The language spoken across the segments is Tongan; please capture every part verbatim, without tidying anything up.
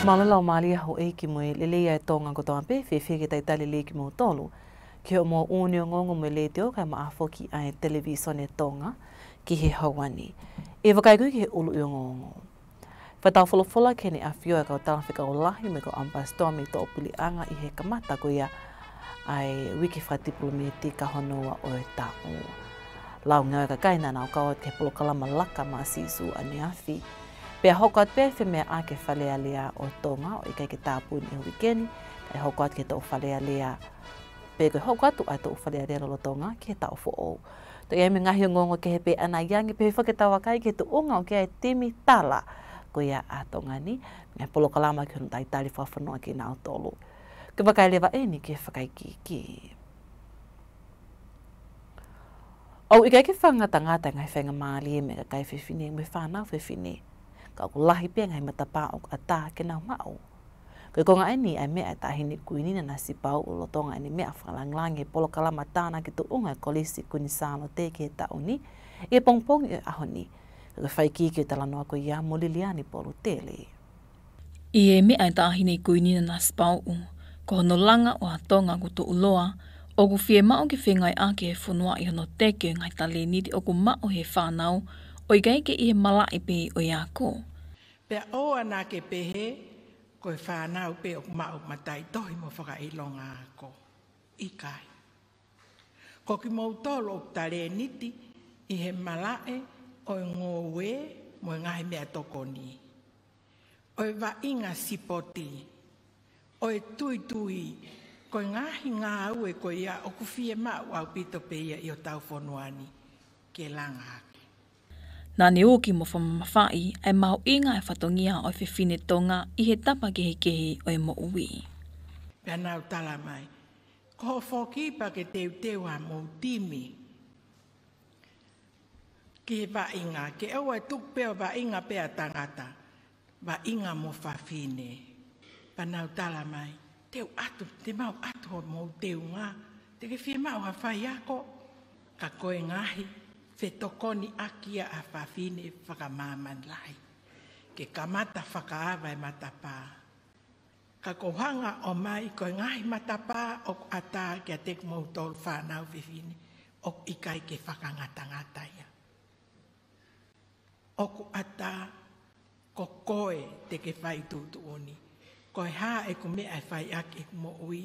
Mālō e laumālie houʻeiki mo e lelei ʻa e Tonga kotoa pē, fēfē ke talitali lelei kimoutolu ki hoʻomou ʻū ongoongo mei he Letiō kae ʻumaʻā foki ʻa e Televīsone Tonga ki he houa ni. ʻE vakai ko ia ki he ʻuluʻi ongoongo. Fakataufolofola ki Heʻene ʻAfio ʻa e kau talafekau lahi mo e kau ʻamipasitoa mei he toʻupuleʻanga ʻi he kamata ko ia ʻa e uike fakatipilōmētika hono ua ʻo e taʻu. Lau ngāue ʻa e kakai naʻa nau kau atu ki he polokalama Laka maʻa Sīsū ʻaneafi. Pea hoko atu pē ʻa e femeʻaʻaki ʻa e Fale Alea ʻo Tonga ʻo ʻikai ke tāpuni ʻi he uike ni, kae hoko atu ki he toʻu Fale Alea, pe ko e hoko atu ʻa e toʻu Fale Alea lolotonga ki he taʻu foʻou. Toe ʻi ai mo e ngaahi ongoongo kehe pē ʻanai ange, pehē foki ʻetau vakai ki he tuʻunga ʻoku ʻi ai e timi tala ko ia ʻa Tonga ni, mo e polokalama ki hono talitali fakafonua kinautolu. Ke vakai leva eni ki he fakaikiiki. ʻOku ʻikai ke fakangatangata e ngaahi faingamālie mei he kakai fefine mo e fānau fefine, ka ʻoku lahi pē e ngaahi matapā ʻoku ʻatā ke nau maʻu. Ko e konga eni ʻa e meʻa ʻa e Taʻahine Kuini Nanasipauʻu lolotonga ʻene meʻa fakalāngilangi he polokalama tānaki tuʻunga ʻa e Kolisi Kuini Sālote ki he taʻu ni, ʻi he pongipongi ʻo e ʻaho ni. Ko e fakaikiiki ʻo e talanoa ko ia mo Liliani Polutele. ʻI he meʻa ʻa e Taʻahine Kuini Nanasipauʻu, ko hono langa ʻo ha Tonga ʻoku tuʻuloa, ʻoku fiemaʻu ke fengāueʻaki e fonua ʻi hono teke ʻo e ngaahi talēniti ʻoku maʻu ʻe he fānau, ʻo ʻikai ke ʻi he malaʻe pē ʻo e ako. Pea ʻoua naʻa ke pehē, ko e fānau pē ʻoku maʻu mataʻitohi mo fakaʻilonga ako. ʻIkai. Ko kimoutolu ʻoku talēniti ʻi he malaʻe ʻo e ngoue mo e ngaahi meʻatokoni, ʻo e vaʻinga sipoti, ʻo e tuitui, ko e ngaahi ngāue ko ia ʻoku fiemaʻu ʻaupito pē ia ʻi hotau fonua ni ke langa hake. Naʻa ne uki mo fakamamafaʻi ʻa e mahuʻinga ʻa e fatongia ʻo e fefine Tonga ʻi he tapa kehekehe ʻo e moʻui. Pea nau tala mai, ko hoʻo foki pē ke teuteu hamou timi ki he vaʻinga, ke ʻoua ʻe tuku pē ʻo vaʻinga pē ʻa tangata, vaʻinga mo fafine. Pea nau tala mai, te u ʻatu, te mau ʻatu homou teunga, te ke fiemaʻu ha faiako, ka ko e ngaahi fetokoniʻaki ia ʻa fafine fakamāmani lahi. Ke kamata fakaava e matapā. Ka ʻoku ou hanga ʻo ʻomai ko e ngaahi matapā ʻoku ʻatā kiate kimoutolu fānau fefine, ʻoku ʻikai ke fakangatangata ia. ʻOku ʻatā ko koe te ke fai tuʻutuʻuni. Ko e hā ʻeku meʻa ʻe fai ʻaki ʻeku moʻui,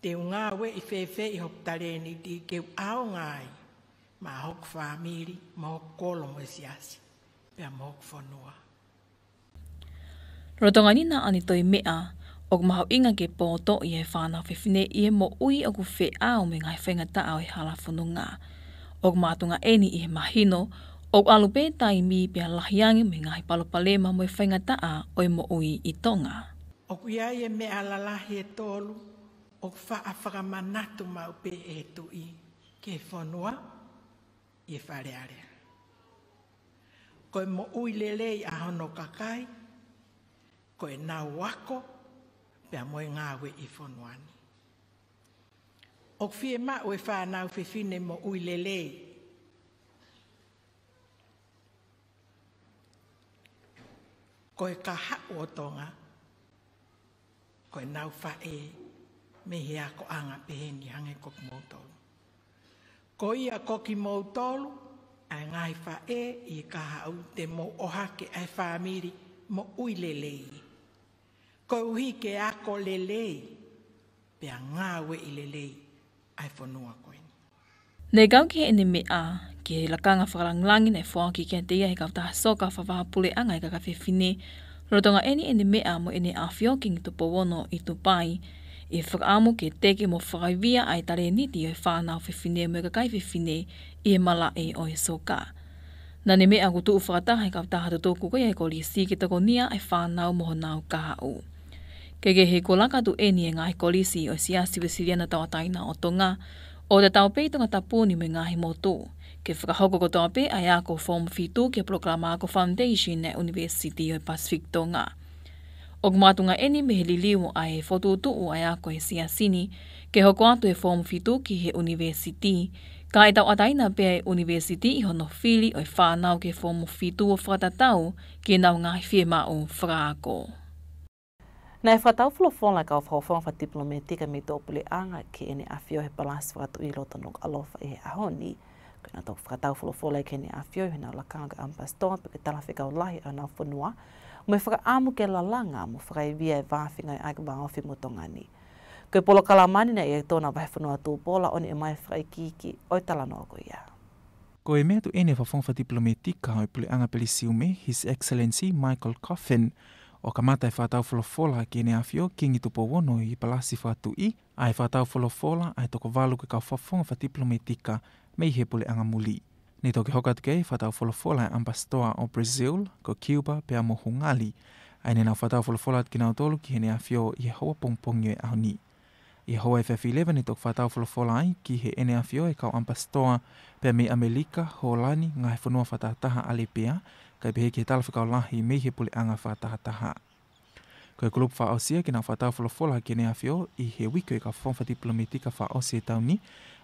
te u ngāueʻi fēfē ʻi hoku talēniti ke u ʻaonga ai maʻa hoku fāmili, mo hoku kolo mo e siasi, pea mo hoku fonua. Lolotonga ni naʻa ne toe meʻa, ʻoku mahuʻinga ke poto ʻi he fānau fefine ʻi he moʻui ʻoku feʻao mo e ngaahi faingataʻa ʻo e hala fononga. ʻOku makatuʻunga eni ʻi he mahino, ʻoku ʻalu pē taimi pea lahi ange mo e ngaahi palopalema mo e faingataʻa ʻo e moʻui ʻi Tonga. ʻOku ʻi ai e meʻa lalahi ʻe tolu, ʻoku faʻa fakamanatu maʻu pē ʻe he Tuʻi ki he fonua, ʻi he Fale Alea. Ko e moʻui lelei ʻa hono kakai, ko ʻenau ako, pea mo e ngāue ʻi fonua ni. ʻOku fiemaʻu e fānau fefine moʻui lelei. Ko e kahaʻu ʻo Tonga, ko ʻenau faʻē mei he akoʻanga pehē ni hangē ko kimoutolu. Ko ia ko kimoutolu, ʻa e ngaahi faʻē ʻi he kahaʻu te mou ʻohake ʻa e fāmili moʻui lelei. Koeʻuhi ke ako lelei, pea ngāueʻi lelei ʻa e fonua ko eni. Ne kau ki heʻene meʻa, ki he lakanga fakalāngilangi naʻe foaki kiate ia ʻe he kautaha soka fakavahaʻapuleʻanga ʻa e kakai fefine, lolotonga eni ʻene meʻa mo ʻEne ʻAfio Kingi Tupou Ono ʻi Tupai, ʻi he fakaʻamu ke teke mo fakaivia ʻa e talēniti ʻo e fānau fefine mo e kakai fefine ʻi he malaʻe ʻo e soka. Naʻa ne meʻa ʻoku tuʻu fakataha ʻa e kautaha tutuku ko ia ʻa e kolisi ke tokonia ʻa e fānau mo honau kahaʻu. Kehekehe kuo laka atu eni e ngaahi kolisi ʻo e Siasi Uēsiliana Tauʻatāina ʻo Tonga, ʻo tatau pē ʻi Tongatapu ni mo e ngaahi motu, ke fakahoko kotoa pē ʻa e ako Form Fitu ki he polokalama ako Foundation ʻa e ʻUnivēsiti ʻo e Pacific Tonga. ʻOku makatuʻunga eni mei he liliu ʻa e fokotuʻutuʻu ʻa e ako ʻa e Siasi ni, ke hoko atu e Form Fitu ki he ʻUnivēsiti, ka ʻe tauʻatāina pē ʻa e ʻUnivēsiti ʻi hono fili ʻo e fānau ki he Form Fitu ʻo fakatatau ki heʻenau ngaahi fiemaʻu fakaako. Naʻe fakataufolofola e kau fakafofonga fakadipilōmētika mei tuʻapuleʻanga ki heʻene ʻafio he Palasi Fakatuʻi loto Nukuʻalofa ʻi he ʻaho ni. Ko ʻenau toki fakataufolofola ki heʻene ʻafio ʻi heʻenau lakanga ko e ʻamipasitoa pe ko e talafekau lahi ʻo honau fonua, mo e fakaʻamu ke lalanga mo fakaivia e vā fengāueʻaki vāofi mo Tonga ni. Ko e polokalama ni naʻe ʻi ai Tona Vahefonua Tupola ʻo ne ʻomai e fakaikiiki ʻo e talanoa ko ia. Ko e meʻa tuʻu ʻeni ʻa e fakafofonga fakadipilōmētika ʻo e Puleʻanga Pelisiume, His Excellency Michael Coffin, ʻo kamata e fakataufolofola ki heʻene ʻafio Kingi Tupou Ono ʻi he Palasi Fakatuʻi, ʻa e fakataufolofola ʻa e toko valu ko e kau fakafofonga fakadipilōmētika mei he puleʻanga muli. Ne toki hoko atu ki ai e fakataufolofola ʻa e ʻamipasitoa ʻo Brazil, ko Cuba, pea mo Hungali, ʻa ia ne nau fakataufolofola atu kinautolu ki heʻene ʻafio ʻi he houa pongipongi ʻo e ʻaho ni. ʻI he houa efiafi leva ne toki fakataufolofola ai ki heʻene ʻafio e kau ʻamipasitoa pea mei ʻAmelika, Hōlani, ngaahi fonua fakatahataha ʻAlepea, kae pehē ki he talafekau lahi mei he puleʻanga fakatahataha. Ko e kulupu fakaʻosi ia ke nau fakataufolofola ki heʻene ʻafio ʻi he uike ʻo e kau fakafofonga fakadipilōmētika fakaʻosi e taʻu ni,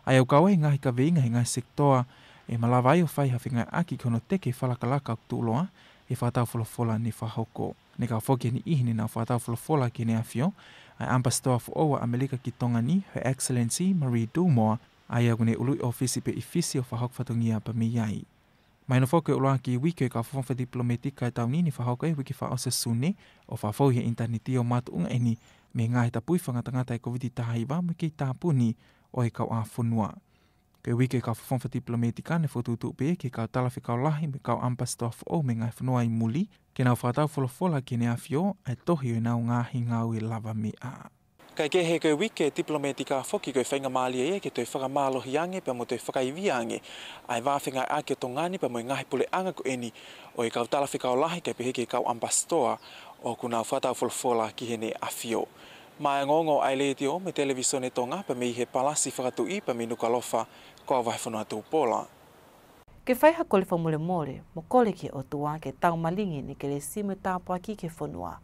ʻa ia ʻoku kau ai e ngaahi kaveinga he ngaahi sekitoa ʻe malava ai ʻo fai ha fengāueʻaki ki hono teke e fakalakalaka ʻoku tuʻuloa ʻi he fakataufolofola ne fakahoko. Ne kau foki he niʻihi ne nau fakataufolofola ki heʻene ʻafio ʻa e ʻamipasitoa foʻou ʻa ʻAmelika ki Tonga ni, Her Excellency Marie Dumour, ʻa ia ʻoku ne ului ʻōfisi pē ʻi Fisi ʻo fakahoko fatongia pea mei ai. Mahino foki ko e ʻuluaki uike ʻo e kau fakafofonga fakadipilōmētika e taʻu ni ne fakahoko he uike fakaʻosi ʻo Sune, ʻo fakafou ʻi he ʻinitaneti ʻo makatuʻunga ʻeni mei he ngaahi tapui fakangatangata ʻa e Kōviti taha hiva mo e kei tāpuni ʻo e kauʻāfonua. Ko e uike ʻo e kau fakafofonga fakadipilōmētika ne fokotuʻutuʻu pē ki he kau talafekau lahi mo e kau ʻamipasitoa foʻou mei he ngaahi fonua ʻi muli, ke nau fakataufolofola ki heʻene ʻafio ʻa e tohi ʻo ʻenau ngaahi ngāue lavameʻa. Kae kehe, ko e uike dipilōmētika foki ko e faingamālie ia ke toe fakamālohi ange pea mo toe fakaivia ange ʻa e vā fengāueʻaki ʻo Tonga ni pea mo e ngaahi puleʻanga ko ʻeni ʻo e kau talafekau lahi kae pehē ki he kau ʻamipasitoa ʻoku nau fakataufolofola ki heʻene ʻafio. Maʻá e ongoongo ʻa e Letiō mo e Televīsone Tonga pea mei he Palasi Fakatuʻi pea mei Nukuʻalofa, ko au Vahefonua Tupola. Ke fai ha kole fakamolemole, mo kole ki he ʻOtua ke taumalingi ʻene kelesi mo e tāpuaki ki he fonua.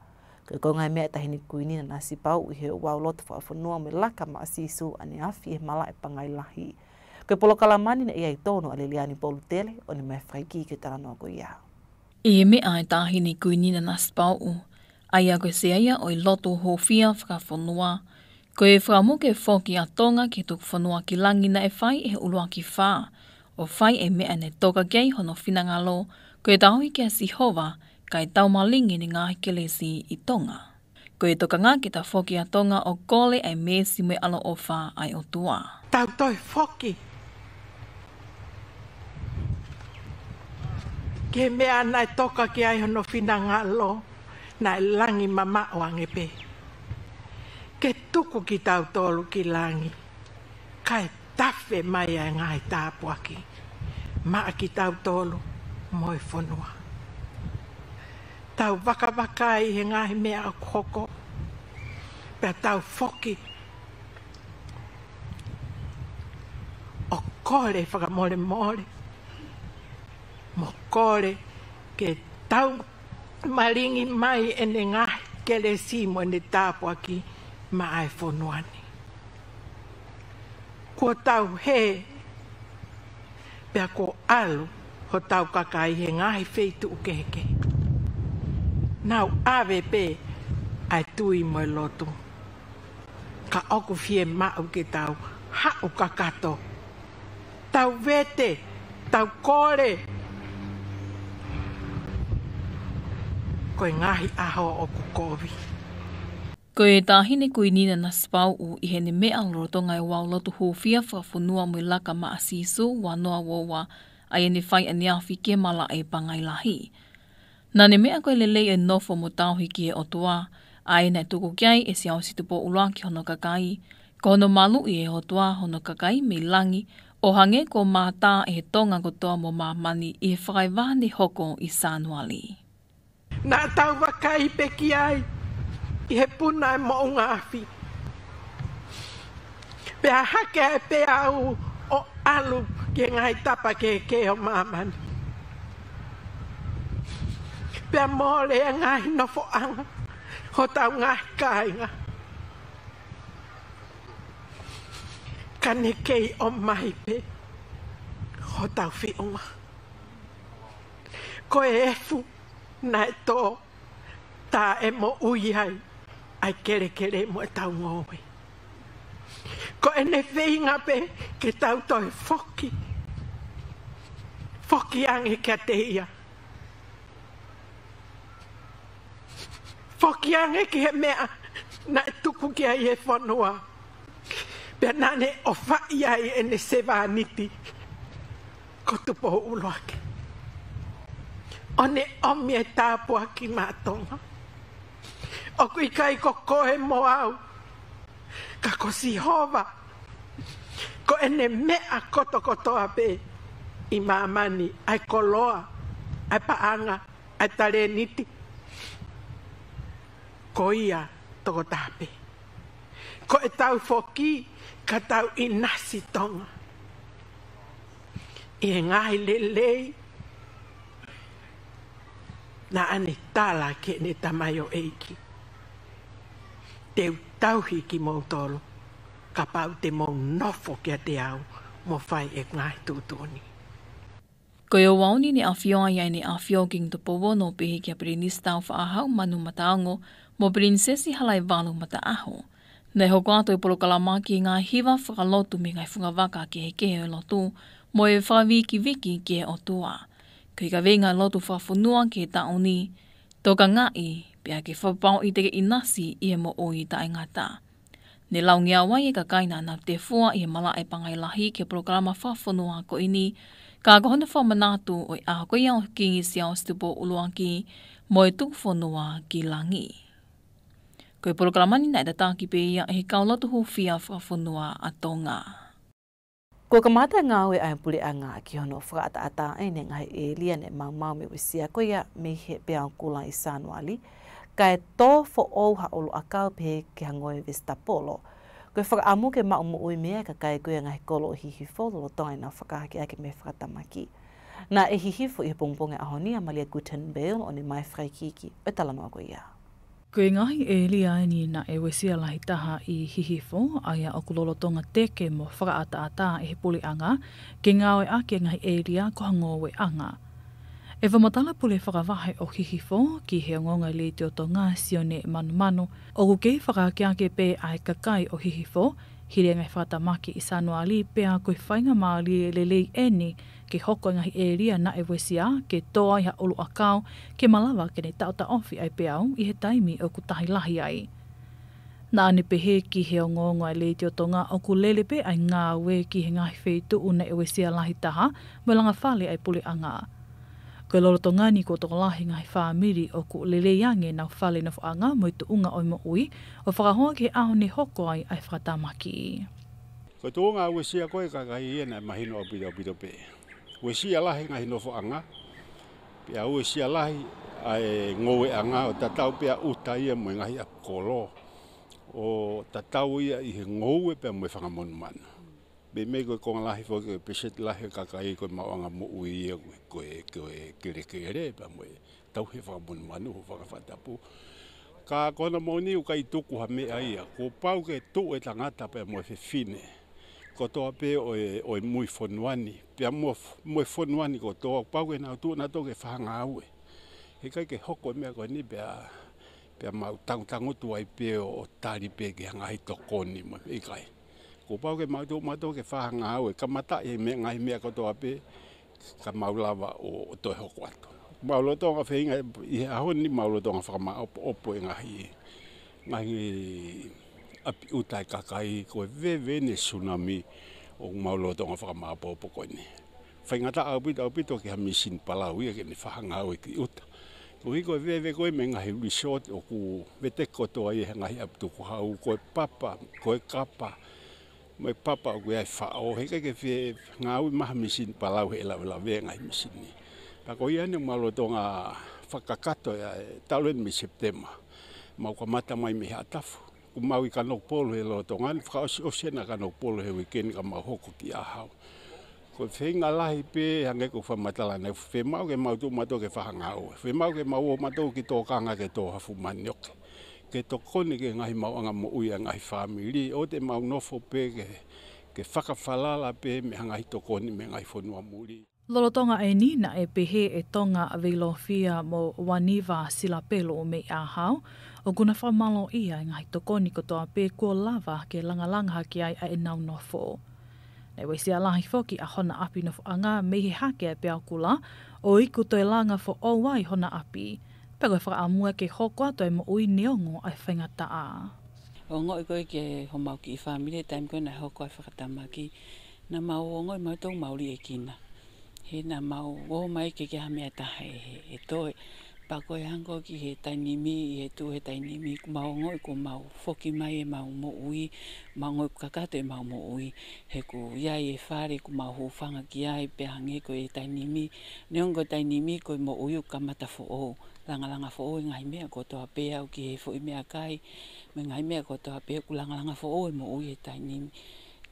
Ko e konga e meʻa ʻa e Taʻahine Kuini Nanasipauʻu ʻi he ouau lotu fakafonua mo e Laka Maʻa Sīsū ʻaneafi ʻi he malaʻe Pangai Lahi. Ko e polokalama ni naʻe ʻi ai Tonu ʻa Liliani Polutele ʻo ne ʻomai e fakaikiiki ki he talanoa ko ia. ʻI he meʻa ʻa e Taʻahine Kuini Nanasipauʻu, ʻa ia ko e Sea ia ʻo e lotu hūfia fakafonua, ko e fakamuke foki ʻa Tonga ki he tuku fonua ki langi naʻe fai ʻe he ʻUluaki Fā, ʻo fai e meʻa ne toka ki ai hono finangalo, ko e tauhi kia Sihova, kae taumalingi ʻene ngaahi kelesi ʻi Tonga. Ko e tokanga ke tafoki ʻa Tonga ʻo kole ʻa e meesi mo e ʻaloʻofa ʻa e ʻOtua. Tau toe foki ki he meʻa naʻe toka ki ai hono finangalo, naʻe langi mamaʻo ange pē. Ke tuku kitautolu ki langi, kae tafe mai ʻa e ngaahi tāpuaki maʻa kitautolu mo e fonua. Tau vakavakai he ngaahi meʻa ʻoku hoko, pea tau foki ʻo kole fakamolemole, mo kole ke taumalingi mai ʻene ngaahi kelesi mo ʻene tāpuaki maʻa e fonua ni. Kuo tau hē, pea kuo ʻalu hotau kakai he ngaahi feituʻu kehekehe. Nau ʻave pē ʻa e tui mo e lotu. Ka ʻoku fiemaʻu ke tau haʻu kakato. Tau vete, tau kole. Ko e ngaahi ʻaho ʻoku kovi. Ko e Taʻahine Kuini Nanasipauʻu ʻi heʻene meʻa lolotonga e ouau lotu hūfia fakafonua mo e Laka Maʻa Sīsū ua noa ua ua, ʻa ia ne fai ʻaneafi ki he malaʻe Pangai Lahi. Naʻá ne meʻa ko e lelei ʻo e nofo mo tauhi ki he ʻOtua, ʻa ia naʻe tuku ki ai ʻe Siaosi Tupou ʻUluaki hono kakai, ko hono maluʻi ʻe he ʻOtua hono kakai mei langi, ʻo hangē kuo mātā ʻe he Tonga kotoa mo māmani ʻi he fakaevaha ne hoko ʻi Sānuali. Naʻa tau vakai pē ki ai ʻi he puna e moʻunga afi. Pea hake ai pē au ʻo ʻalu ki he ngaahi tapa kehekehe ʻo māmani. Pea mole e ngaahi nofoʻanga hotau ngaahi kāinga. Ka ne kei ʻomai pē hotau feʻunga. Ko e efu naʻe tō taʻemoʻui ai. ʻa e kelekele mo ʻetau ngoue. Ko ʻene feinga pē ke tau toe foki. Foki ange kiate ia. Foki ange ki he meʻa naʻe tuku ki ai e fonua. Pea naʻa ne ʻofaʻi ai ʻene sevāniti ko Tupou ʻUluaki, ʻo ne ʻomi e tāpuaki maʻa Tonga. ʻOku ʻikai ko koe mo au, ka ko Sihova. Ko ʻene meʻa kotokotoa pē ʻi māmani, ʻa e koloa, ʻa e paʻanga, ʻa e talēniti. Ko ia tokotaha pē. Ko ʻetau foki ka tau ʻinasi Tonga ʻi he ngaahi lelei naʻa ne tala ki heʻene tamaioʻeiki. Te u tauhi kimoutolu kapau te mou nofo kiate au mo fai e ngaahi tuʻutuʻuni. Ko e ʻaho ni ne ʻafioʻi ai ʻEne ʻAfio Kingi Tupou Ono, pehē kia Pilinisitā Taufaʻahau Manumataongo mo Pilinisesi Halaevalu Mataʻaho. Naʻe hoko atu e polokalama ki he ngaahi hiva fakalotu mei he ngaahi fungavaka kehekehe ʻo e lotu mo e fakavīkiviki ki he ʻOtua. Ko e kaveinga lotu fakafonua ki he taʻu ni, Tokangaʻi, pea ke fakapapauʻi te ke ʻinasi ʻi he moʻui taʻengata. Ne laungeau ai e kakai naʻa nau tefua ʻi he malaʻe pangai lahi ki he polokalama fakafonua ko eni, ka ko hono fakamanatu ʻo e ʻaho ko ia ʻo Kingi Siaosi Tupou ʻUluaki mo e tuku fonua ki langi. Ko e polokalama ni naʻe tataki pē ia ʻe he kau lotu hūfia fakafonua ʻa Tonga. Kuo kamata e ngāue ʻa e puleʻanga ki hono fakaʻataʻatā ʻene ngaahi ʻēlia ne maumau mei he uesia ko ia mei he peau kula ʻi Sānuali, kae tō foʻou ha ʻulu ʻakau pehē ki ha ngoue vesitapolo. Ko e fakaʻamu ke maʻu moʻui mei ai e kakai ko ia ʻa e ngaahi kolo ʻo Hihifo lolotonga ʻenau fakaakeake mei he fakatamaki. Naʻe hihifo ʻi he pongipongi ʻaho ni ʻa Malia Guttenbeil ʻo ne ʻomai e fakaikiiki ʻo e talanoa ko ia. Ko e ngaahi ʻēlia eni naʻe uesia lahi taha ʻi Hihifo, ʻa ia ʻoku lolotonga teke mo fakaʻataʻatā ʻe he puleʻanga ke ngāueʻaki e ngaahi ʻēlia ko ha ngoueʻanga. ʻE fakamatala e pule fakavahe ʻo Hihifo ki he ongoongo ʻa e Letiō Tonga, Sione Manumanu, ʻoku kei fakaakeake pē ʻa e kakai ʻo Hihifo hili e ngaahi fakatamaki ʻi Sānuali, pea ko e faingamālie lelei eni ke hoko e ngaahi ʻēlia naʻe uesia ke tō ai ha ʻulu ʻakau ke malava ke ne taʻotaʻofi ʻa e peau ʻi he taimi ʻoku tahi lahi ai. Naʻa ne pehē ki he ongoongo ʻa e Letiō Tonga ʻoku lele pē ʻa e ngāue ki he ngaahi feituʻu naʻe uesia lahi taha mo e langa fale ʻa e puleʻanga. Ko e lolotonga ni kuo tokolahi e ngaahi fāmili ʻoku lelei ange ʻenau fale nofoʻanga mo e tuʻunga ʻo e moʻui, ʻo fakahoa ki he ʻaho ne hoko ai ʻa e fakatamaki. Ko e tuʻunga uesia ko ē ʻa e kakai ia naʻe mahino ʻaupito ʻaupito pē. Uesia lahi e ngaahi nofoʻanga, pea uesia lahi ʻa e ngoueʻanga, ʻo tatau pē ʻa ʻuta ia mo e ngaahi ʻapi kolo, ʻo tatau ia ʻi he ngoue pea mo e fanga monumanu. Meimei ko e konga lahi foki, ko e peseti lahi ʻo e kakai ko e maʻuʻanga moʻui ia ko e, ko e, ko e kelekele pea mo e tauhi e fanga monumanu ʻo fakafatapu. Ka ko hono moʻoni ʻoku ʻikai tuku ha meʻa ia. Kuo pau ke tuʻu e tangata pea mo e fefine kotoa pē ʻo e, ʻo e mui fonua ni, pea mo, mo e fonua ni kotoa, kuo pau ke nau tuʻu nautolu ke fai ha ngāue. Heʻikai ke hoko e meʻa ko eni pea, pea mau tangutangutu ai pē ʻo, ʻo tali pē ki ha ngaahi tokoni mo e ʻikai. Kuo pau ke mau tuʻu mautolu ke fai ha ngāue, kamataʻi e meʻa, ngaahi meʻa kotoa pē, ka mau lava ʻo, ʻo toe hoko atu. Mau lolotonga feinga ʻi he ʻaho ni, mau lolotonga fakamāʻopoʻopo e ngaahi, ngaahi ʻapi ʻuta ʻa e kakai, ko e veve eni e tsunami ʻoku mau lolotonga fakamāʻopoʻopo ko eni. Faingataʻa ʻaupito, ʻaupito ke ha misini palau ia ke ne fai ha ngāue ki ʻuta. Koeʻuhi ko e veve ko ē mei he ngaahi resort ʻoku veteki kotoa ia he ngaahi ʻapi tukuhau, ko e papa, ko e kapa, mo e papa ʻoku ʻi ai e faʻo, heʻikai ke fie ngāue mai ha misini palau he ʻe lavelave e ngaahi misini. Pea ko ia eni mau lolotonga fakakakato ia ʻe talu eni mei Sepitema. Mau kamata mai mei Haʻatafu. Kuo mau ʻi Kanokupolu he lolotonga ni, fakaʻosiʻosi ena Kanokupolu he uike ni ka mau hoko ki ʻAhau. Ko e feinga lahi pē hangē ko e fakamatala naʻe fiemaʻu ke mau tuʻu mautolu ke fai ha ngāue. Fiemaʻu ke mau ō mautolu ki tōkanga ke tō ha fuʻu manioke, ke tokoni ki he ngaahi maʻuʻanga moʻui ʻa e ngaahi fāmili, ʻoua te mau nofo pē ke, ke fakafalala pē mei he ngaahi tokoni mei he ngaahi fonua muli. Lolotonga eni naʻe pehē ʻe Tonga Veilofia mo Vaniva Silapelu mei ʻAhau, ʻOku na fakamālōʻia e ngaahi tokoni kotoa pē kuo lava ke langalanga hake ai ʻa ʻenau nofo. Naʻe uesia lahi foki ʻa hona ʻapi nofoʻanga mei he hake ʻa e peau kula ʻo iku toe langa foʻou ai hona ʻapi. Pea ko e fakaʻamua ke hoko atu e moʻui neongo ʻa e faingataʻa. ʻOku ongoʻi ko ē ki homau kiʻi fāmili he taimi ko ē naʻe hoko ai e fakatamaki, naʻa mau ongoʻi mautolu mau liʻekina. He naʻa mau ō mai ke ke ha meʻa ʻe taha ʻe, ʻe, ʻe toe. Pea ko e hangē ko ē ki he taimi ni, ʻi he tuʻu he taimi ni, kuo mau ongoʻi kuo mau foki mai ʻemau moʻui, mau ongoʻi kakato ʻemau moʻui. He kuo ʻi ai e fale kuo mau hūfanga ki ai, pea hangē ko e taimi ni, neongo e taimi ni ko e moʻui ʻoku kamata foʻou, langalanga foʻou e ngaahi meʻa kotoa pē, aʻu ki he foʻi meʻakai, mo e ngaahi meʻa kotoa pē ʻoku langalanga foʻou e moʻui he taimi ni.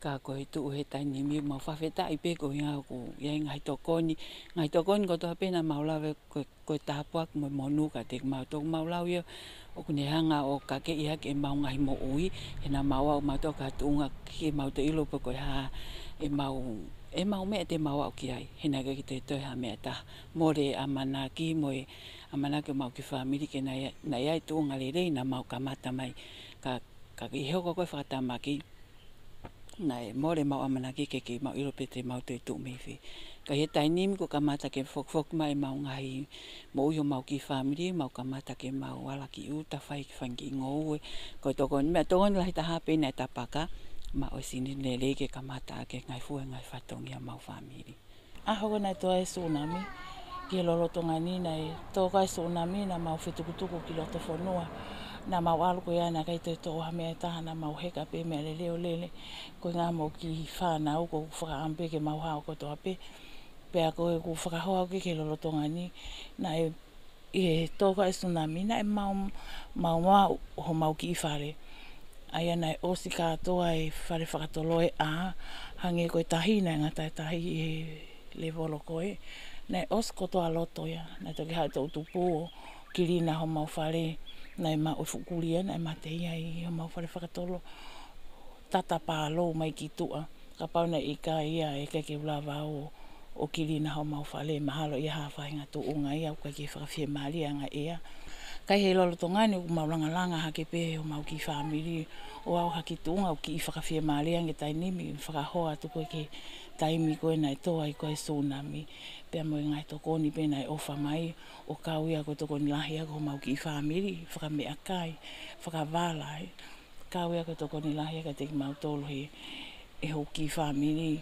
Ka ko e tuʻu he taimi ni, mau fakafetaʻi pē koeʻuhi ʻoku ʻi ai e ngaahi tokoni, ngaahi tokoni kotoa pē naʻa mau lave ko, ko e tāpuaki mo e monū kiate kimautolu. Mau lau ia ʻoku ne hanga ʻo kakeʻi hake ʻemau ngaahi moʻui, he naʻa mau aʻu mautolu ki ha tuʻunga ʻikai ke mau toe ʻilo pe ko e hā ʻemau, ʻemau meʻa te mau aʻu ki ai. He naʻe ʻikai ke toe toe ha meʻa ʻe taha. Mole e ʻamanaki mo e ʻamanaki ʻemau kiʻi fāmili ke naʻe, naʻe ʻi ai e tuʻunga lelei naʻa mau kamata mai. Ka, ka ʻi he hoko ko ē e fakatamaki, naʻe mole ʻemau ʻamanaki, ʻikai ke mau ʻilo pe te mau toe tuʻu mei fē. Ka ʻi he taimi ni kuo kamata ke fokifoki mai ʻemau ngaahi moʻui ʻo homau kiʻi fāmili, mau kamata ke mau ala ki ʻuta, fai e kiʻi fanga kiʻi ngoue. Ko e tokoni, meʻatokoni lahi taha pē naʻe tapaka maʻa e sini lelei ke kamata ʻaki e ngaahi fua e ngaahi fatongia ʻemau fāmili. ʻAho ko ē naʻe tō ai e sūnami ki he lolotonga ni, naʻe tō ko ē e sūnami naʻa mau fetukutuku ki loto fonua. Naʻa mau ʻalu ko ia naʻe ʻikai toe toʻo ha meʻa ʻe taha, naʻa mau heka pē meʻalele ʻo lele. Ko e ngaahi mo e kiʻi fānau ʻoku fakaʻamu pē ke mau hao kotoa pē. Pea ko ʻeku fakahoa ko ē ki he lolotonga ni, naʻe ʻi he tō ko ē e sūnami naʻe mau, mau maʻu homau kiʻi fale. ʻA ia naʻe ʻosi kātoa e fale fakatolo ʻe ʻā, hangē ko e tahi naʻe ngata e tahi ʻi he levolo ko ē. Naʻe ʻosi kotoa loto ia, naʻe toki haʻu e toʻu tupu ʻo kilina homau fale, naʻe maʻu e fuʻu kulia, naʻe mate ia ʻi homau fale fakatolo. Tata pālou mai ki tuʻa. Kapau naʻe ʻikai ia ʻe ʻikai ke u lava ʻo, ʻo kilina homau fale, mahalo ia ha faʻahinga tuʻunga ia ʻoku ʻikai ke fakafiemālie ange ia. Ka ʻi he lolotonga ni ʻoku mau langalanga hake pē homau kiʻi fāmili ʻo aʻu ha kiʻi tuʻunga ʻoku kiʻi fakafiemālie ange e taimi ni, fakahoa atu ko ē ki he taimi ko ē naʻe tō ai ko ē e sūnami. Pea mo e ngaahi tokoni pē naʻe ʻofa mai, ʻo kau ia ko e tokoni lahi ia ki homau kiʻi fāmili, fakameʻakai, fakavala, ē. Kau ia ko e tokoni lahi ia kiate kimautolu he, ʻe hoku kiʻi fāmili,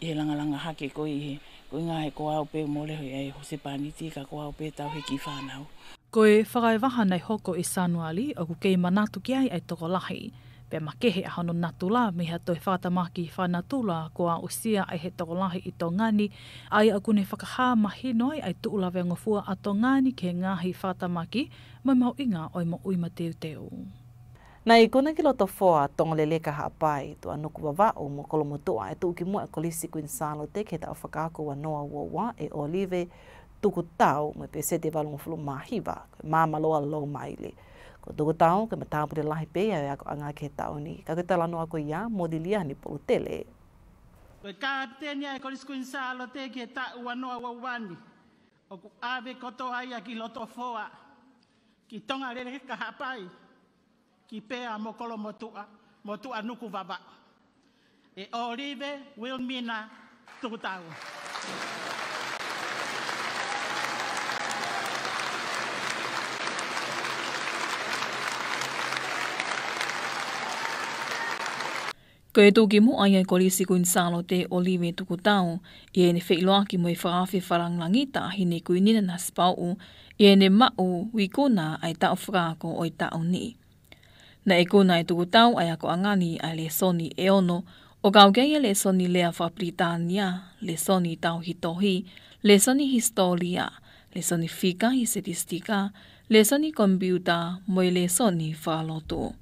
ʻi he langalanga hake ko ē ʻi he, ko e ngaahi, ko au pē mole he, ʻe husepāniti, ka ko au pē tauhi e kiʻi fānau. Ko e fakaʻevaha naʻe hoko ʻi Sānuali ʻoku kei manatu ki ai ʻa e tokolahi. Pea makehe ʻa hono natula mei ha toe fakatamaki fakanatula kuo aʻusia ʻe he tokolahi ʻi Tonga ni, ʻa ia ʻoku ne fakahā mahino ai ʻa e tuʻu laveangofua ʻa Tonga ni ki he ngaahi fakatamaki mo e mahuʻinga ʻo e moʻui mateuteu. Naʻe ikuna ki loto foa Tongaleleka Haʻapai, Tuʻanuku Vavaʻu mo Kolomotuʻa e tuʻukimuʻa e Kolisi Kuini Sālote ki he taʻu fakaako ua noa ua ua, ʻe ʻŌlive Tukutau mo e peseti ʻe valungofulu mā hiva, ko e maama loa Loumaile. Ko Tukutau ko e matāpule lahi pē ia ʻo e akoʻanga ki he taʻu ni. Ka ko e talanoa ko ia mo Liliani Polutele. Ko e kapiteni ʻa e Kolisi Kuini Sālote ki he taʻu ua noa ua ua ni, ʻoku ʻave kotoa ia ki loto foa, ki Tongaleleka Haʻapai, ki Pea mo Kolomotuʻa, mo Tuʻanuku Vavaʻu. ʻE ʻŌlive Wilmina Tukutau. Ko e tuʻukimuʻa ia e Kolisi Kuini Sālote ʻe ʻŌlive Tukutau, ʻi heʻene feʻiloaki mo e fakaafe fakalāngilangi Taʻahine Kuini Nanasipauʻu, ʻi heʻene maʻu ikuna ʻa e taʻu fakaako ʻo e taʻu ni. Naʻe ikuna ʻe Tukutau ʻa e akoʻanga ni ʻa e lēsoni ʻe ono, ʻo kau ki ai e lēsoni lea fakapilitānia, lēsoni tauhi tohi, lēsoni hisitōlia, lēsoni fika ʻi he sitisitiki, lēsoni komipiuta, mo e lēsoni fakalotu.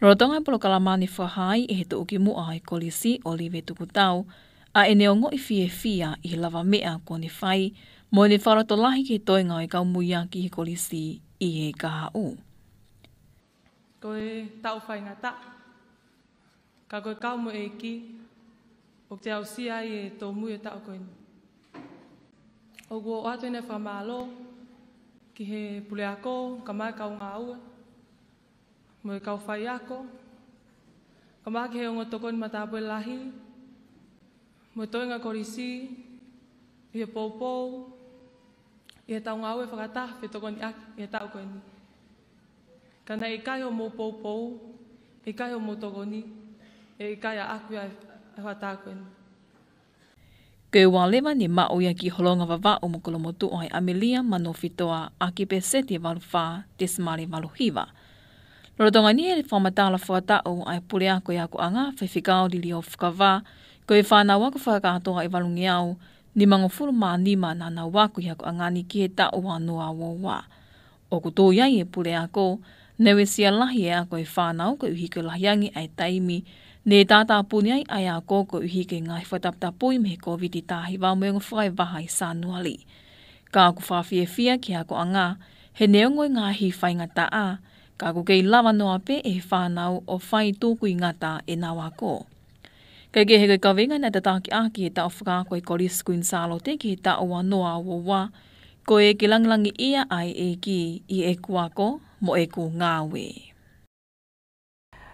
Lolotonga e polokalama naʻe fakahā ai ʻe he tuʻukimuʻa ʻo e kolisi ʻŌlive Tukutau ʻa ʻene ongoʻi fiefia ʻi he lavameʻa kuo ne fai, mo ʻene fakalotolahi ki he toenga ʻo e kau muiaki he kolisi ʻi he kahaʻu. Ko e taʻu faingataʻa, ka ko e kau mo e ʻEiki ʻoku te aʻusia ai e tōmui ʻo e taʻu ko eni. ʻOku ou ʻoatu ʻeni e fakamālō ki he puleako, kae ʻumaʻā e kau ngāue, mo e kau faiako, kae ʻumaʻā ki he ongo tokoni matāpule lahi, mo e toenga kolisi, ʻi he poupou, ʻi heʻetau ngāue fakataha fetokoniʻaki ʻi he taʻu ko eni. Ka naʻe ʻikai hoʻomou poupou, ʻikai hoʻomou tokoni, ʻe ʻikai ʻaʻaku ia e fakataha ko eni. Ko e ua leva ne maʻu ia ki Holonga Vavaʻu mo Kolomotuʻa ʻi ʻAmelika, Manofitoa, ʻaki pēseti ʻe valu fā tesimale valu hiva. Lolotonga ni e fakamatala fakataʻu ʻa e puleako ʻi he akoʻanga, Faifekau Lilioa Fakavā, ko e fānau ako fakakātoa ʻe valungeau nimangofulu mā nima naʻa nau ako ʻi he akoʻanga ni ki he taʻu ua noa ua ua. ʻOku tui ai e puleako, naʻe uesia lahi e ako e fānau koeʻuhi ko e lahi ange ʻa e taimi ne tātāpuni ai ʻa e ako koeʻuhi ko e ngaahi fakataputapui mei he Kōviti taha hiva mo e ongo fakaevaha ʻi Sānuali. Ka ʻoku fakafiefia ki he akoʻanga, he neongo e ngaahi faingataʻa, ka ʻoku kei lava noa pē ʻe he fānau ʻo fai tukuingata ʻenau ako. Kae kehe, ko e kaveinga naʻe tataki ʻaki ʻe he taʻu fakaako ʻa e Kolisi Kuini Sālote ki he taʻu ua noa ua ua, ko e ke langilangiʻia ʻa e ʻEiki ʻi heʻeku ako mo ʻeku ngāue.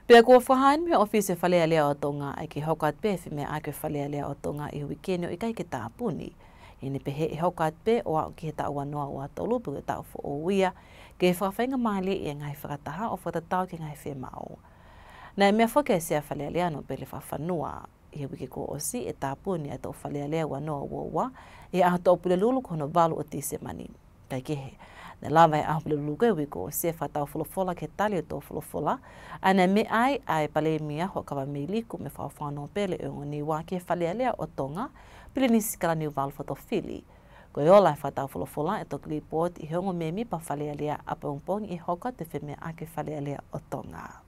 Pea kuo fakahā eni mei he ʻOfisi ʻo e Fale Alea ʻo Tonga ʻa e ke hoko atu pē e femeʻaʻaki ʻo e Fale Alea ʻo Tonga ʻi he uike ni ʻo ʻikai ke tāpuni. ʻI heʻene pehē ʻe hoko atu pē ʻo aʻu ki he taʻu ua noa ua tolu pe ko e taʻu foʻou ia, ke fakafaingamālieʻi e ngaahi fakataha ʻo fakatatau ki he ngaahi fiemaʻu. Naʻe meʻa foki ʻa e Sea Fale Alea, Nōpele Fakafanua, ʻi he uike kuo ʻosi ʻe tāpuni ʻa e toʻu Fale Alea ua noa ua ua ʻi he ʻaho Tuʻapulelulu ko hono valu ʻo Tīsema ni. Kae kehe, naʻe lava he ʻaho Pulelulu ko ē uike kuo ʻosi e fakataufolofola ki he tali ʻo e toʻu folofola, ʻa ia naʻe meʻa ai ʻa e Palēmia Huʻakavameiliku mo e Fakafofonga Nōpele ʻo e Ongo Niua ki he Fale Alea ʻo Tonga, Pilinisi Kalaniuvalu Fotofili. Ko e ola e fakataufolofola ʻe toki lipooti ʻe he ongo mēmipa Fale Alea ʻapongipongi ʻi he hoko atu e femeʻaʻaki ʻo e Fale Alea ʻo Tonga.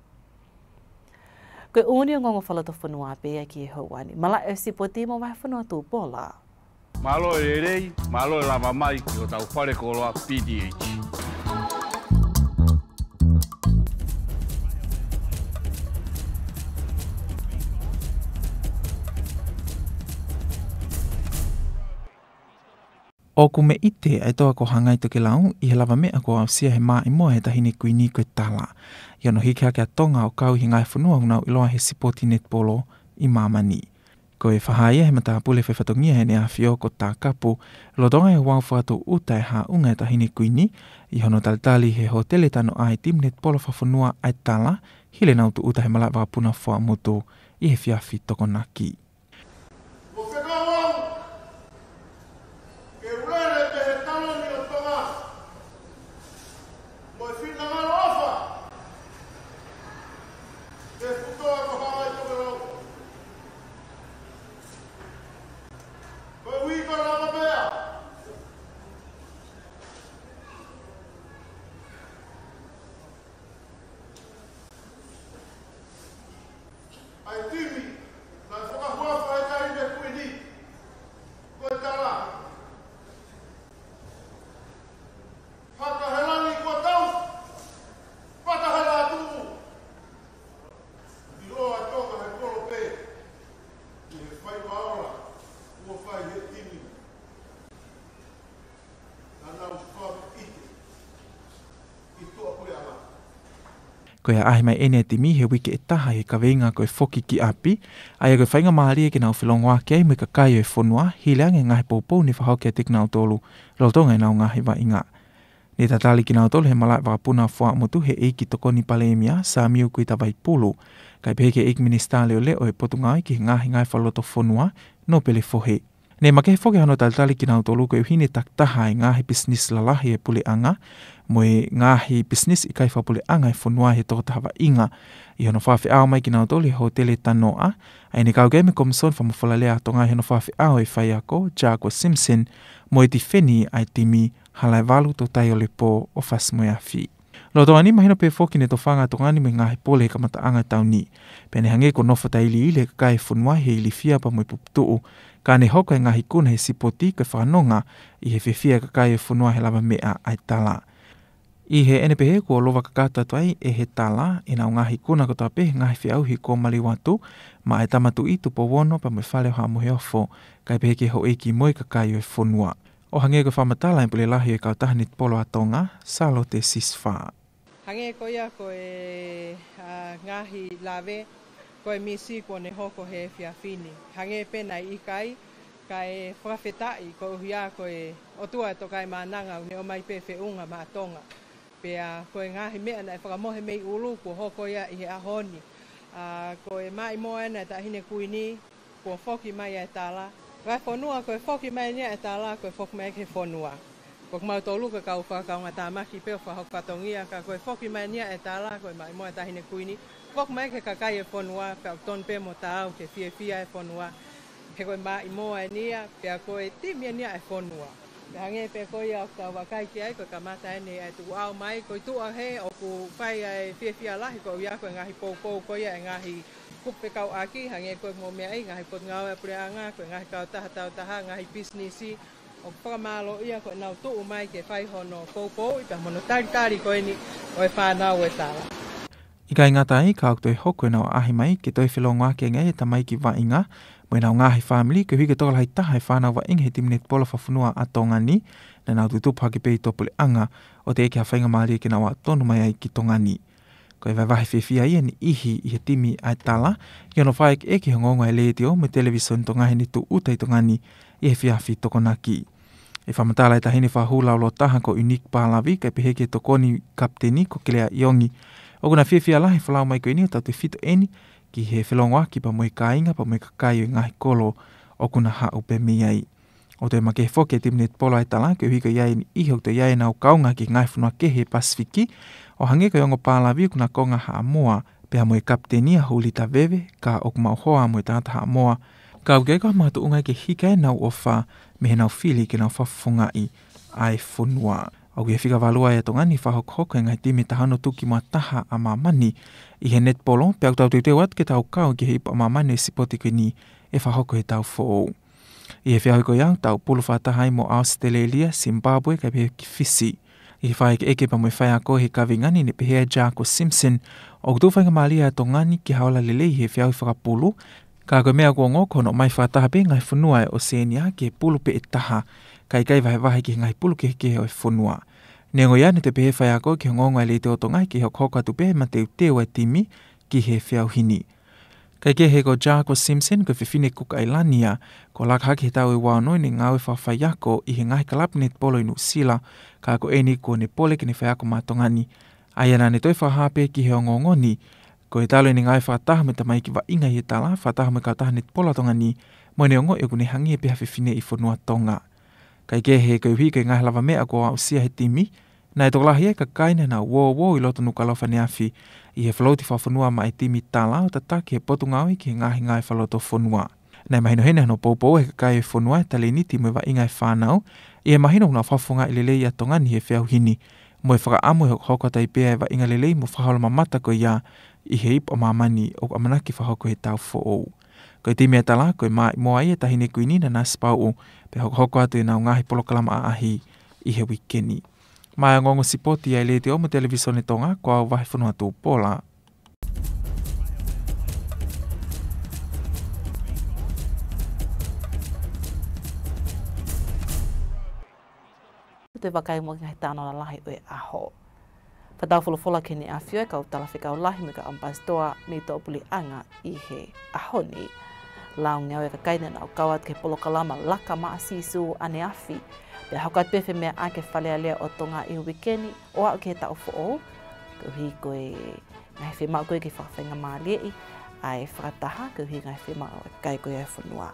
Ko e ʻū ongoongo fakalotofonua pē ia ki he houa ni. Malaʻe sipoti mo Vahefonua Tupola. Mālō e lelei, mālō e lava mai ki hotau fale koloa P D H. ʻOku meʻite ʻa e toa ko Hangai Tokelau ʻi he lavameʻa kuo aʻusia he Māʻimoa ʻe he Taʻahine Kuini ko e tala. ʻI hono hiki hake ʻa Tonga ʻo kau ʻi he ngaahi fonua ʻoku nau ʻiloa he sipoti netipolo ʻi māmani. Ko e fakahā ia ʻe he matāpule faifatongia ʻEne ʻAfio ko Takapu, lolotonga e ouau fakatūʻuta e haʻunga ʻa e Taʻahine Kuini, ʻi hono talitali he hōtele Tanoʻa e timi netipolo fakafonua ʻa e tala, hili ʻenau tūʻuta he malaʻe vakapuna Fuaʻamotu ʻi he efiafi Tokonaki. Kuo fekau au ke u lele mei he taloni ʻo Tonga mo e finangalo ʻofa ki he fuʻu toa ko Hangai Tokelau. Koeʻuhi ko e lavameʻa ʻa e timi naʻe fakahuafa ʻe he Taʻahine Kuini ko e tala: Haka he langi kuo tau, pata he lātū. ʻIloa ʻa Tonga he kolope ʻi he faiva ola kuo fai ʻe he timi naʻa nau fakaʻite ʻi tuʻapuleʻanga. Ko e ʻaʻahi mai eni ʻa e timi he uike ʻe taha ʻi he kaveinga ko e Foki ki ʻApi, ʻa ia ko e faingamālie ke nau felōngoaki ai mo e kakai ʻo e fonua, hili ange e ngaahi poupou ne fakahoko kiate kinautolu lolotonga ʻenau ngaahi vaʻinga. Ne tatali kinautolu he malaʻe vakapuna Fuaʻamotu ʻe he ʻEiki Tokoni Palēmia, Samiu Kuita Vaipulu, kae pehē ki he ʻEiki Minisitā Leʻoleʻo ʻo e Potungāue ki he Ngaahi Ngāue Fakalotofonua, Nōpele Fohe. Ne makehe foki hono talitali kinautolu koeʻuhi ne takitaha e ngaahi pisinisi lalahi ʻa e puleʻanga mo e ngaahi pisinisi ʻikai fakapuleʻanga ʻa e fonua ʻi he tokotaha vaʻinga, ʻi hono fakafeʻao mai kinautolu ʻi he hōtele Tanoʻa, ʻa ia ne kau ki ai mo e Komisoni Fakamoʻufolalea ʻa Tonga ʻi hono fakafeʻao e faiako, Jaguar Simpson, mo e tifeni ʻa e timi, Halaevalu Tōtaiolopō ʻo Fasi-mo-e-Afi. Lolotonga ni mahino pē foki ne tofanga ʻa Tonga ni mo e ngaahi pole he kamataʻanga ʻo e taʻu ni. Pea ne hangē kuo nofo tailiili e kakai ʻo e fonua he ilifia pea mo e puputuʻu, ka ne hoko e ngaahi ikuna he sipoti ko e fakanonga ʻi he fiefia e kakai ʻo e fonua he lavameʻa ʻa e tala. ʻI heʻene pehē kuo lova kakato atu ai ʻe he tala ʻenau ngaahi ikuna kotoa pē he ngaahi feʻauhi kuo maliu atu, maʻa e Tama Tuʻi Tupou Ono pea mo e Fale ʻo Haʻa Moheofo, kae pehē ki he houʻeiki mo e kakai ʻo e fonua. ʻO hangē ko e fakamatala ʻa e Pule Lahi ʻo e Kautaha Netipolo ʻa Tonga, Sālote Sisifā. Hangē ko ia ko e, ā, ngaahi lave, ko e misi kuo ne hoko he efiafi ni. Hangē pē naʻe ʻikai, kae fakafetaʻi koeʻuhi ko e ʻOtua ʻe Tokaimaʻananga ʻoku ne ʻomai pē feʻunga maʻa Tonga. Pea ko e ngaahi meʻa naʻe fakamohe mei ʻulu kuo hoko ia ʻi he ʻaho ni. Ā, ko e maʻimoa ena ʻa e Taʻahine Kuini, kuo foki mai ʻa e tala. Ngaahi fonua, ko e foki mai eni ʻa e tala, ko e foki mai ki he fonua. Ko kimautolu ko e kau fakakaungātāmaki pē ʻo fakahoko fatongia, ka ko e foki mai eni ʻa e tala, ko e maʻimoa ʻa e Taʻahine Kuini, foki mai ki he kakai ʻo e fonua, pea ʻoku tonu pē mo taau ke fiefia e fonua. He ko e maʻimoa eni ia, pea ko e timi eni ia ʻa e fonua. Pea hangē pē ko ia ʻoku tau vakai ki ai, ko e kamata eni ʻa e tukuʻau mai, ko e tuʻu ʻa he ʻoku fai ʻa e fiefia lahi, koeʻuhi ko e ngaahi poupou ko ia ʻa e ngaahi kupu fekauʻaki, hangē ko e mo meʻa ʻi he ngaahi potungāue ʻa e puleʻanga, ko e ngaahi kautaha tauʻatāina, ngaahi pisinisi, ʻoku fakamālōʻia ko ʻenau tuʻu mai ke fai hono poupouʻi pea mo hono talitali ko eni ʻo e fānau ʻo e tala. ʻIkai ngata ai, ka ʻoku toe hoko ʻenau ʻaʻahi mai ke toe felongoaki ange ai e tamaiki vaʻinga mo ʻenau ngaahi fāmili, koeʻuhi ko e tokolahi taha e fānau vaʻinga he timi netipolo fakafonua ʻa Tonga ni, naʻa nau tutupu hake pē ʻi tuʻapuleʻanga, ʻo teʻeki ha faingamālie ke nau aʻu tonu mai ai ki Tonga ni. Ko e vahevahe fiefia ia ʻa e niʻihi ʻi he timi ʻa e tala, ʻi hono fakaʻekeʻeke ʻi he ongoongo ʻa e Letiō mo e Televīsone Tonga heʻene tūʻuta ʻi Tonga ni ʻi he efiafi Tokonaki. ʻI he fakamatala ʻa e taʻahine fakahū laulototaha ko Unique Pālavi, kae pehē ki he tokoni kapiteni ko Kelea ʻIongi, ʻoku na fiefia lahi he folau mai ko eni ʻo tautefito eni ki he felongoaki pea mo e kāinga pea mo e kakai ʻo e ngaahi kolo ʻoku na haʻu pē mei ai. ʻOku toe makehe foki e timi netipolo ʻa e tala koeʻuhi ko e ʻi ai e niʻihi ʻoku toe ʻi ai ʻenau kaunga ki he ngaahi fonua kehe he Pasifiki, ʻo hangē ko e ongo Pālavi ʻoku na konga Haʻamoa, pea mo e kapiteni ʻa Hulita Veve, ka ʻoku maʻu hoa mo e tangata Haʻamoa, ka ʻoku ʻikai ko ha makatuʻunga ia ke hiki ai ʻenau ʻofa mei heʻenau fili ke nau fakafofongaʻi ʻa e fonua. ʻOku ʻi he fika valu ʻa Tonga ni he fakahokohoko ʻa e ngaahi timi ʻe taha ono tuki mo e taha ʻa māmani ʻi he netipolo, pea ʻoku tau teuteu atu ke tau kau ki he ipu ʻa māmani ʻo e sipoti ko eni ʻe fakahoko he taʻu foʻou. ʻI he feʻauhi ko ia, tau pulu fakataha ai mo ʻAositelēlia, Zimbabwe, kae pehē ki Fisi. ʻI he fakaʻekeʻeke pea mo e faiako he kaveinga ni, ne pehē ʻe Jaco Simpson, ʻoku tuʻu faingamālie ʻa Tonga ni ki ha ola lelei he feʻauhi fakapulu, ka ko e meʻa ʻoku ongo ko hono ʻomai fakataha pē ngaahi fonua ʻo e ʻOsēnia ki he pulu pē ʻe taha, kae ʻikai vahevahe ki he ngaahi pulu kehekehe ʻo e fonua. Neongo ia, ne toe pehē ʻe he faiako ki he ongoongo ʻa e Letiō Tonga ke hokohoko atu pē e mateuteu ʻa e timi ki he feʻauhi ni. Kae kehe, ko Jaco Simpson ko e fefine Kuka ʻAilani ia, kuo laka hake he taʻu ʻe ua ono ʻi heʻene ngāue fakafaiako ʻi he ngaahi kalapu netipolo ʻi Nuʻusila, ka ko eni kuo ne pole ke ne faiako maʻa Tonga ni. ʻA ia naʻa ne toe fakahā pē ki he ongoongo ni, ko e talu ʻene ngāue fakataha mo e tamaiki vaʻinga ʻi he tala, fakataha mo e kautaha netipolo ʻa Tonga ni, mo ʻene ongoʻi ʻoku ne hangē pē ha fefine ʻi fonua Tonga. Kae kehe, koeʻuhi ko e ngaahi lavameʻa kuo aʻusia ʻe he timi, naʻe tokolahi ʻa e kakai naʻa nau uouou ʻi loto Nukuʻalofa ʻaneafi ʻi he float fakafonua maʻa e timi tala ʻo tataki e Potungāue ki he Ngaahi Ngāue Fakalotofonua. Naʻe mahinohino hono poupou ʻe he kakai ʻo e fonua e talēniti mo e vaʻinga ʻa e fānau, ʻi he mahino ʻoku nau fakafofongaʻi lelei ʻa Tonga ni he feʻauhi ni, mo e fakaʻamu ʻe hokohoko atu ai pē ʻa e vaʻinga lelei mo fakahola mamata ko ia ʻi he ipu ʻa māmani ʻoku ʻamanaki fakahoko he taʻu foʻou. Ko e timi ʻa e tala, ko e maʻimoa ia ʻa e Taʻahine Kuini Nanasipauʻu, pea hokohoko atu ʻenau ngaahi polokalama ʻaʻahi ʻi he uike ni. Maʻá e ongoongo sipoti ʻa e Letiō mo e Televīsone Tonga, ko au Vahefonua Tupola. Toe vakai mo e ngaahi talanoa lalahi ʻo e ʻaho. Fakataufolofola ki Heʻene ʻAfio e kau talafekau lahi mo e kau ʻamipasitoa mei tuʻapuleʻanga ʻi he ʻaho ni. Lau ngāue ʻa e kakai naʻa nau kau atu ki he polokalama Laka Maʻa Sīsū ʻaneafi. Pea hoko atu pē e femeʻaʻaki ʻa e Fale Alea ʻo Tonga ʻi he uike ni ʻo aʻu ki he taʻu foʻou. Koeʻuhi ko e ngaahi fiemaʻu ko ē ke fakafaingamālieʻi ʻa e fakataha, koeʻuhi ngaahi fiemaʻu ʻa e kakai ko ia ʻo e fonua.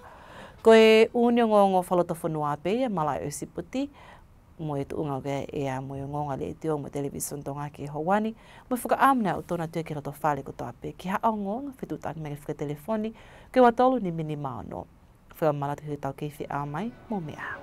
Ko e ʻū ongoongo fakalotofonua pē ia, malaʻe ʻo e sipoti, mo e tuʻunga ʻoku ʻi ai ʻa e ongoongo ʻa e Letiō mo e Televīsone Tonga ki he houa ni, mo e fakaʻamu naʻa tau ʻoatu atu ki he lotofale kotoa pē. Ki haʻo ongoongo, fetuʻutaki mai ki he fakatelefoni, ko e ua tolu nima nima ono. Fakamanatu heʻetau kei feʻao mai, mou meʻa ā.